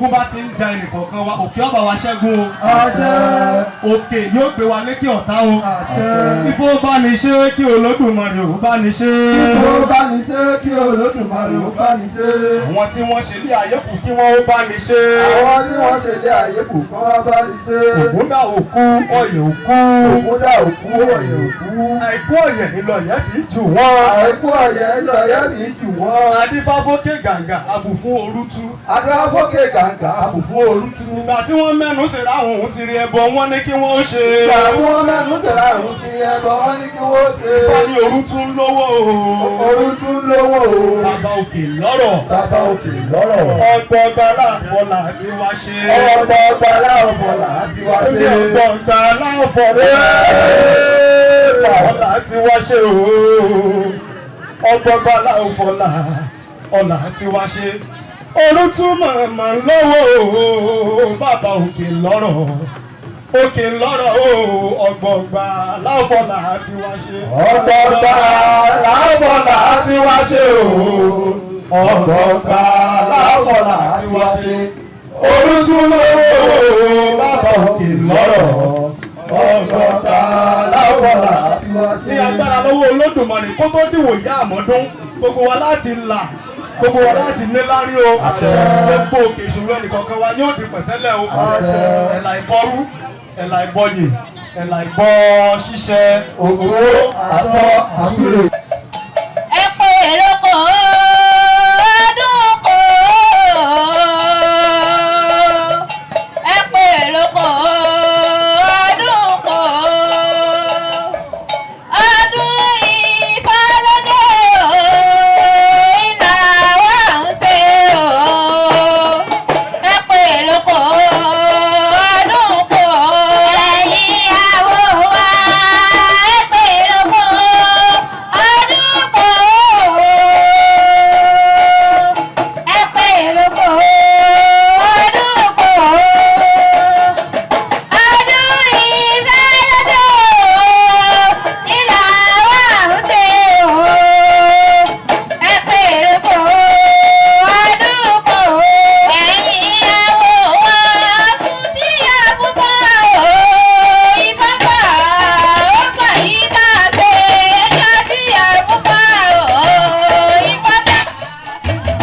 Ogun bá ti ń ja ẹnìkọ̀ọ̀kan wa, òkè ọba wa ṣẹ́gun o. Àṣẹ. Òkè yóò gbé wa lékè ọ̀tá o. Àṣẹ. Ifó bá ní ṣe, kí Olódùmarè ò bá ní ṣe. Kó bá ní ṣe, kí Olódùmarè ó bá ní ṣe. Àwọn tí wọ́n ṣe bí ayé kù, kí wọ́n ó bá ní ṣe. Àwọn tí wọ́n ṣe lé ayé kù, kán wá bá ní ṣe. Ògúndà òkú, ọ̀yẹ̀ òkú. Ògúndà òkú, ọ̀yẹ̀ òkú. Àìkú ọ̀yẹ̀ ńlọyẹ̀ fi jù wọ́n. Àìkú ọ̀yẹ̀ lọ̀yẹ́ mi jù wọ́n. Adífáfókè gàǹgà abù fún orútú. Adúláfókè gàǹgà àbùkún orútú. Ìgbà tí wọ́n mẹ́nu ṣe ráhùn òun ti rí ẹbọ, wọ́n ní kí wọ́n ó ṣe. Ìgbà tí wọ́n mẹ́nu ṣe láàrún ti ẹbọ, wọ́n ní kí wọ́n ṣe. Ifá ní orútú ń lówó o. Orútú lówó o. Bàbá òkè lọ́rọ̀. Bàbá òkè lọ́rọ̀. Ọgbọgba láàfọlà tí wá ṣe. Ọgbọgba láòfọlà tí wá ṣe. Ọgbọgba láàfọlà ọlà tí wá ṣe o. Ọgbọgba láàfọlà ọlà tí wá ṣe. Orútú mọ̀mọ́ lọ́wọ́ o. Bàbá òkè lọ́rọ̀. Òkè lọ́rọ̀ o. Ọgbọgba láàfọlà tí wá ṣe. Ọgbọgba láòfọlà tí wá ṣe o. Ọgbọgba láòfọlà tí wá ṣe. Orútú lọ́wọ́, bàbá òkè lọ́rọ̀. Ọgbọgba láòfọlà tí wá ṣe. Ní agbára lọ́wọ́ Olódùmarè, kó tó dìwò ìyá àmọ́dún, gbogbo wa láti là, gbogbo wa láti ní lárí o. Àṣẹ. Gbogbo òkè ìṣòro ẹnìkọ̀ọ̀kan wa yóò di pẹ̀tẹ́lẹ̀ o. Àṣẹ. Ẹ̀là ìbọrú, ẹ̀là ìbọyè, ẹ̀là ìbọ ṣíṣẹ. Ògùn àtọ́ àsúrè. Ẹ pé lóko ọdún kò, ẹ pé lóko ọdún kò, ọdún ìfọlọ́dẹ o, iná wa ń ṣe o. Ẹ pé lóko ọdún kò. Ẹ̀yin àwọ̀ wa, ẹ pé lóko ọdún kò, ẹ pé lóko ọdún kò, ọdún ìfẹ́ lọ́dọ̀ ìlà wa ń ṣe o. Ẹ pé lóko ọdún kò. Ẹ̀yin àwọ̀ wa kù tí a kú fún o, ìfọ́fà ó gbà yí ká ṣe ẹjọ́ tí a kú fún o, ìfọ́fà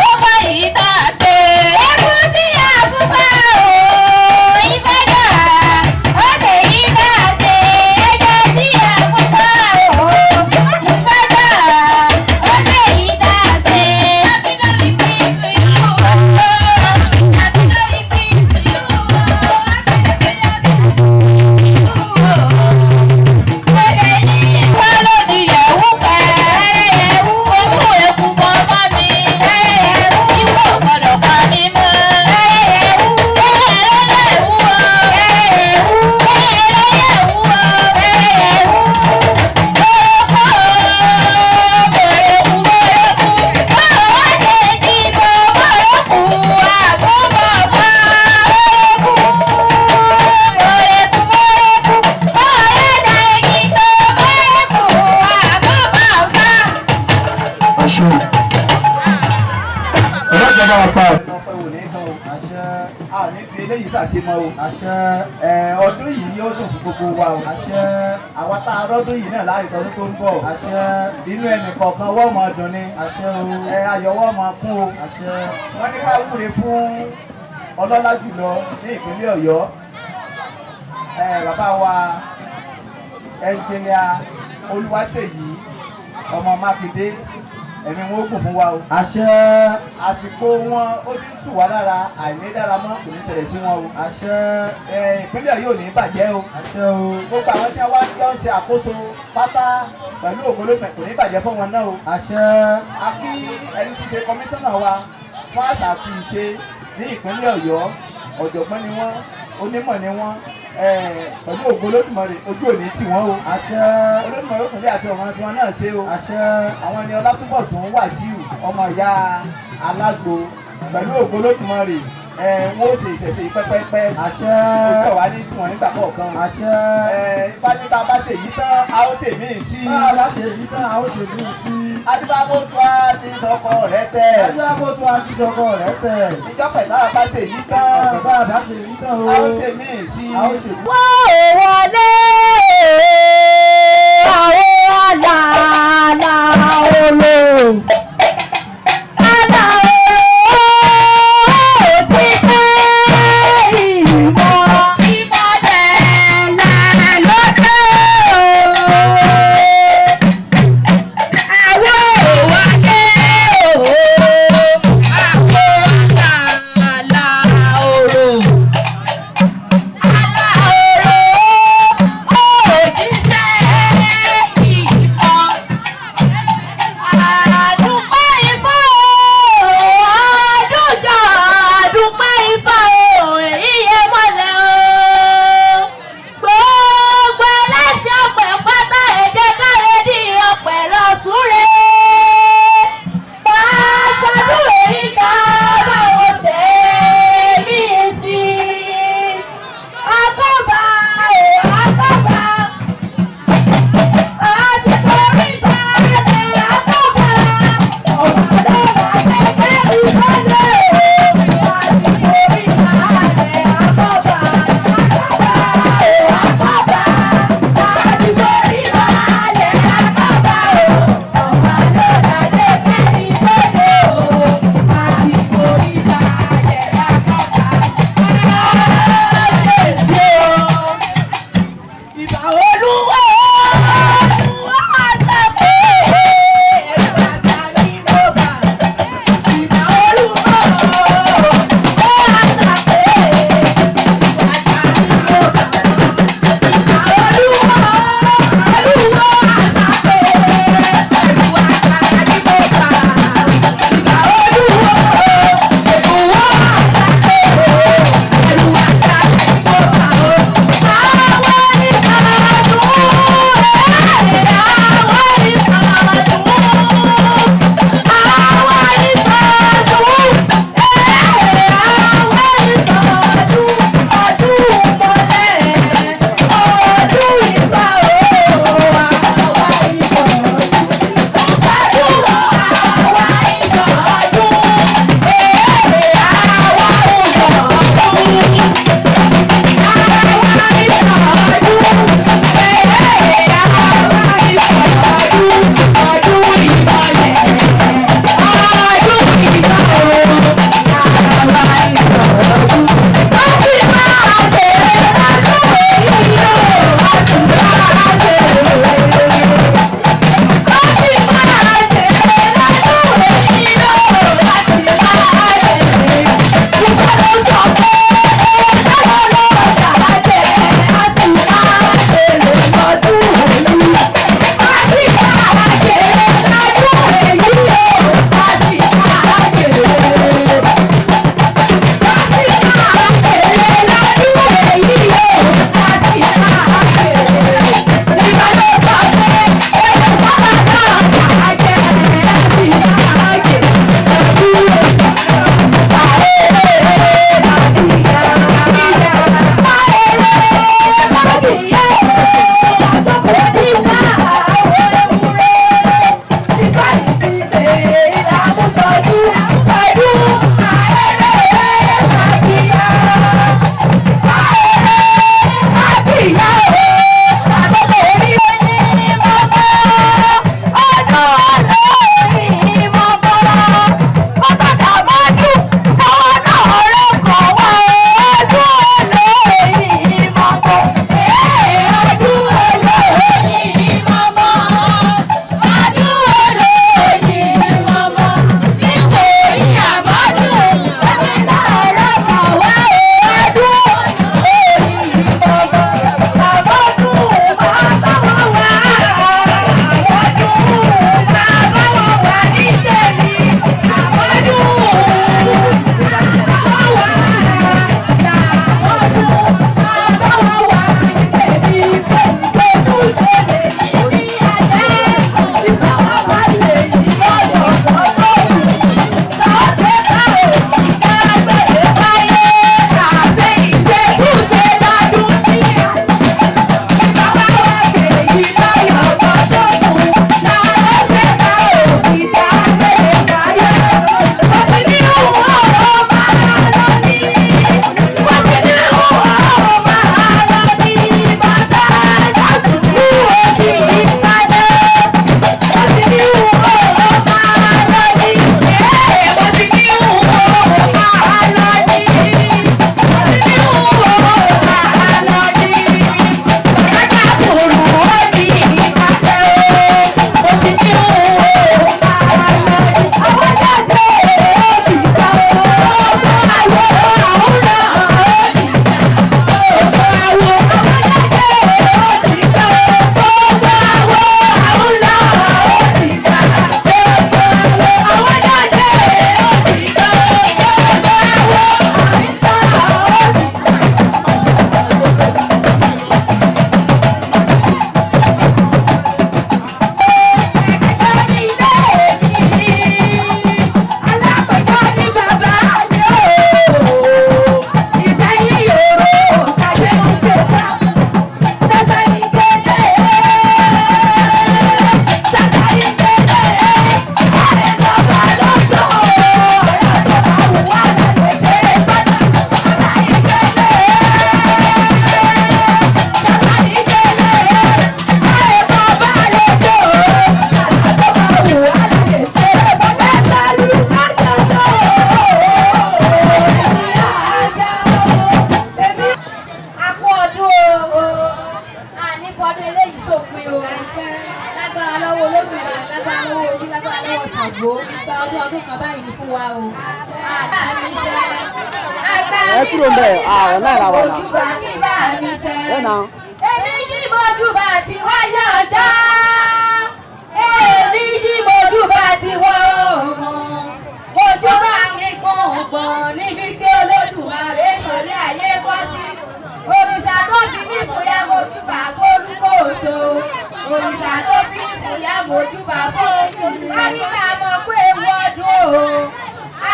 ó gbà yí ká ṣe. Ẹkún tí a kú fún o, ìfọ́fà ó lè yí ká ṣe ẹjọ́ tí a kú fún o, ìfọ́fà ó lè yí ká ṣe. Happy birthday to you. Happy birthday to you. Happy Àṣẹ. Ọlọ́jọba apá. Ọpẹ́ wò ní kan o. Àṣẹ. A ò ní fi eléyìí ṣàṣemọ́ o. Àṣẹ. Ẹ ọdún yìí yóò dùn fún gbogbo wa o. Àṣẹ. Àwa tá a rọ́dún yìí náà láàrin tọdún tó ń bọ̀. Àṣẹ. Inú ẹnì kọ̀ọ̀kan wọ́n máa dùn ni. Àṣẹ o. Ẹ ayọ̀ wọ́n máa kún o. Àṣẹ. Wọ́n ní ká wúre fún ọlọ́lá jùlọ ní ìpínlẹ̀ Ọ̀yọ́. Ẹ bàbá wa, ẹnjìnìà Olúwaṣèyí ọmọ Mákindé, ẹ̀mí wọn ó gùn fún wa o. Àṣẹ. Àsìkò wọn ó ti ń tù wá lára, àìní dára mọ́ kò ní ṣẹlẹ̀ sí wọn o. Àṣẹ. Ẹ ìpínlẹ̀ yóò ní bàjẹ́ o. Àṣẹ o. Gbogbo àwọn tí wọ́n jọ ń ṣe àkóso pátá, pẹ̀lú ògbólógbẹ̀, kò ní bàjẹ́ fún wọn náà o. Àṣẹ. A kí ẹni tí í ṣe kọmíṣánná wa fún àṣà àti ìṣe ní ìpínlẹ̀ Ọ̀yọ́. Ọ̀jọ̀gbọ́n ni wọ́n, onímọ̀ ni wọ́n. Pẹ̀lú ògo Olódùmarè, ojú òní tì wọ́n o. Àṣẹ. Olódùmarè òkùnlé àti ọ̀ràn tiwọn náà ṣe o. Àṣẹ. Àwọn ni Ọlátúbọ̀sún Wàsíù ọmọ ìyá alágbo, pẹ̀lú ògo Olódùmarè, wọ́n ó ṣe ìṣẹ̀ṣe pẹ́pẹ́pẹ́. Àṣẹ. Ojú ọ̀wá ní tiwọn nígbà kọ̀ọ̀kan o. Àṣẹ. Ifá ní bá a bá ṣe yìí tán, a ó ṣe míì sí. Bá a bá ṣe yìí tán, a ó ṣe míì sí. Adébábótú á ti sọkọ rẹ̀ tẹ̀. Adébábótú á ti sọkọ rẹ̀ tẹ̀. Ìjọ pẹ̀lú àbá ṣe yí tán. Bàbá àbá ṣe yí tán o. A ó ṣe míì sí. A ó ṣe míì. Wọ́n ò wọlé àwọn àlàálà olò. Àlà olò ti pẹ́ ìmọ̀ ìmọ̀lẹ̀ là lókè o. Àwọn ò wọlé o. Àwọn àlàálà olò. Aláhóró òjíṣẹ́. Lágbára lọ́wọ́ ojú, lágbára lọ́wọ́ Ṣàngó, ìgbà ọdún ọdún kan báyìí ni fún wa o. Ẹ kúrò ń bẹ̀, ah, ọ̀la ìlà wà náà. Ojúbà kí bá mi sẹ́. Ẹ nà. Èmi yí mojúbà tí wáyé ọjọ́. Èmi yí mojúbà tí wọ́n oògùn. Mojúbà ní gbọ̀ngbọ̀n níbi tí Olódùmarè sọlé ayé kọ́ sí. Òrìṣà tó fi mí fòyà mojúbà fórúkọ òṣò. Òrìṣà tó fi mí fòyà mojúbà fórúkọ. Wáyé mọ̀ pé ewu ọdún o.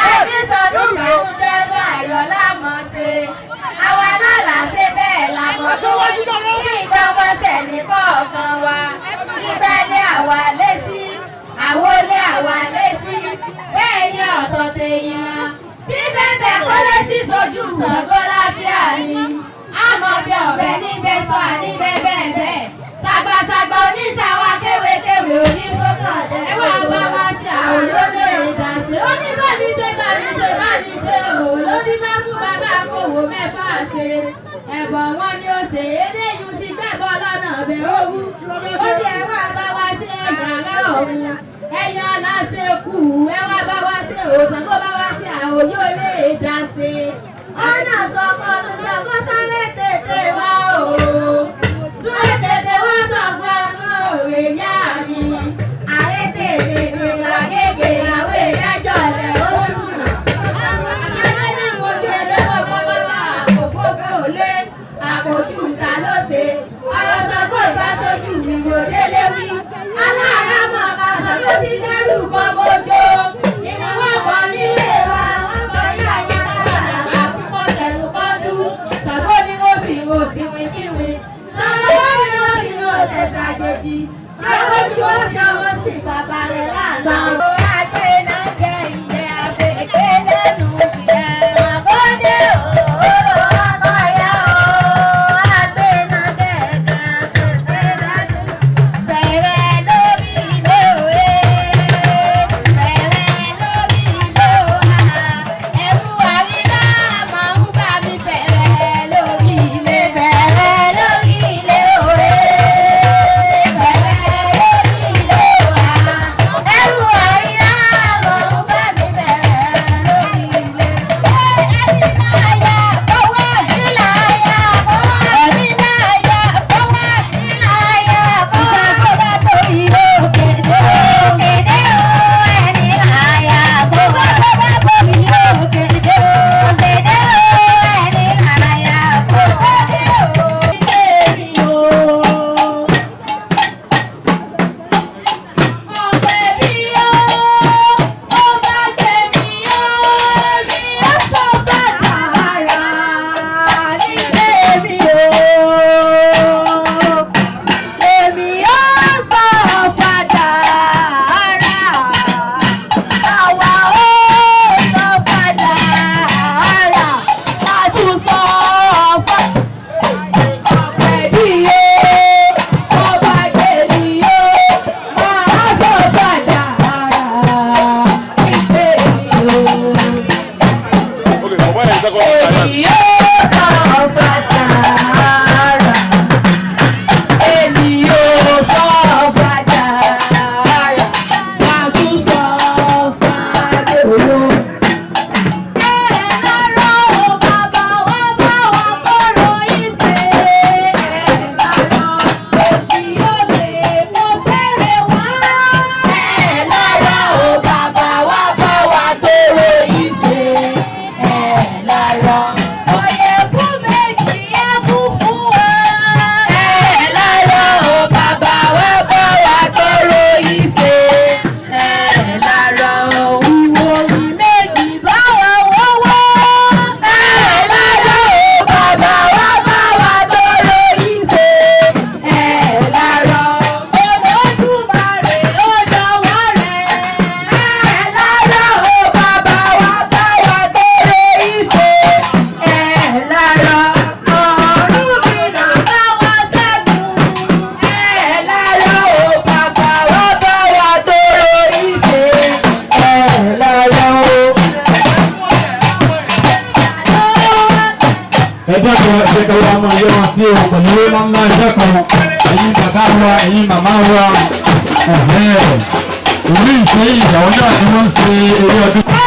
Àìsọdún bànújẹ́ ló ayọ̀ lámọ̀ ṣe. Àwa náà là ṣe bẹ́ẹ̀ lámọ̀ tó. Kí nǹkan wọn ṣẹ̀ ní kọ̀ọ̀kan wa. Ibẹ̀ lé àwa létí. Àwo lé àwa létí. Bẹ́ẹ̀ ni ọ̀tọ̀ tèèyàn. Tí bẹ́ẹ̀ kó létí sojú Ṣàngó láfíà ni. Àmọ́ bí ọ̀bẹ níbẹ̀ sọ àníbẹ̀ bẹ́ẹ̀ bẹ́ẹ̀. Sàgbàsàgbà oníṣàwà kéwékéwé onígbọ́tọ̀. Ẹ wá bá wa ṣe àwọn olóde ìdásí. Ó ní bá mi ṣe bá mi ṣe bá mi ṣe òun ló ní bá kú bàbá kòwò mẹ́fà ṣe. Ẹ̀bọ̀n wọn ni ó ṣe eléyìí ti gbẹ̀bọ̀ lọ́nà ọ̀bẹ owú. Ó ní ẹ wá bá wa ṣe ẹ̀yà aláọ̀run. Ẹ̀yà aláṣẹ kù ẹ wá bá wa ṣe òòsàn kó bá wa ṣe àwọn olóde ìdásí. Ọ̀nà sọ̀kọ̀nù sọ̀kọ̀ sáré tètè Wá o, sáré tètè wá sọ̀gbọ́n òwe yá mi. Àrẹ tètè nígbà gègé àwọn ìdájọ́ rẹ̀ ó sùnà. Akẹ́lẹ́ náà mo ju ẹlẹ́wọ̀n bọ́bọ́ sá àpòpọ̀ lé àpòjù ta ló ṣe. Ọ̀rọ̀ sọ̀kọ̀ ìgbà sójú mi mo délé wí. Aláàárọ̀ mọ̀ ká sọ ló ti dẹ́rù bọ́ mọ́jọ́. Ìwọ̀n wà bọ̀ nílé wa, wọ́n bá yá yá lára púpọ̀ tẹ̀lú kọ́dú. Tàbó ni ó sì ń sì wíkíwí. Sọ̀rọ̀ ni ó sì ń ṣe ṣàjèjì. Báwo ni ó ṣe ọmọ sí bàbá rẹ̀ láàánú? Ṣàngó àgbẹ̀nàgẹ̀ ìjẹ́ àgbẹ̀ lẹ́nu ìyá. Àgọ́dé òórò ọkọ̀ ya o, àgbẹ̀nà kẹ̀kẹ́ kẹ̀kẹ́ lánàá. Fẹ̀rẹ̀ lórí ilé òwe, fẹ̀rẹ̀ lórí ilé òhà. Ẹ̀rù àríwá máa ń bá mi fẹ̀rẹ̀ lórí ilé. Bẹ̀rẹ̀ lórí ilé òwe, Fẹ̀rẹ̀ lórí ilé òhà. ẹrù àríyá mọ̀ ń bá mi bẹ̀rẹ̀ lórí ilé. Ẹni náà yà kó wá. Ìlà ayà kó wá, Ẹni náà yà kó wá. ìlà ayà kó wá. Ìṣàkóbá tó ìlú òkè dé. Òkèdè o, ẹni là ayà kó wá. Ìṣàkóbá tó ìlú òkè dé. Òkèdè o, ẹni là ayà kó wá. Okay, bàbá yẹn sẹ́kọ̀ọ́ ọ̀tá yẹn. Ẹ dákun, ẹ jẹ́ ká wá máa yẹ wọn sí o pẹ̀lú ńlá ńlá. Ẹ dákun, ẹ̀yin bàbá wa, ẹ̀yin màmá wa, ẹ̀hẹ́n. Ìlú Ìsẹ́yìn, àwọn náà ni wọ́n ń ṣe eré ọdún.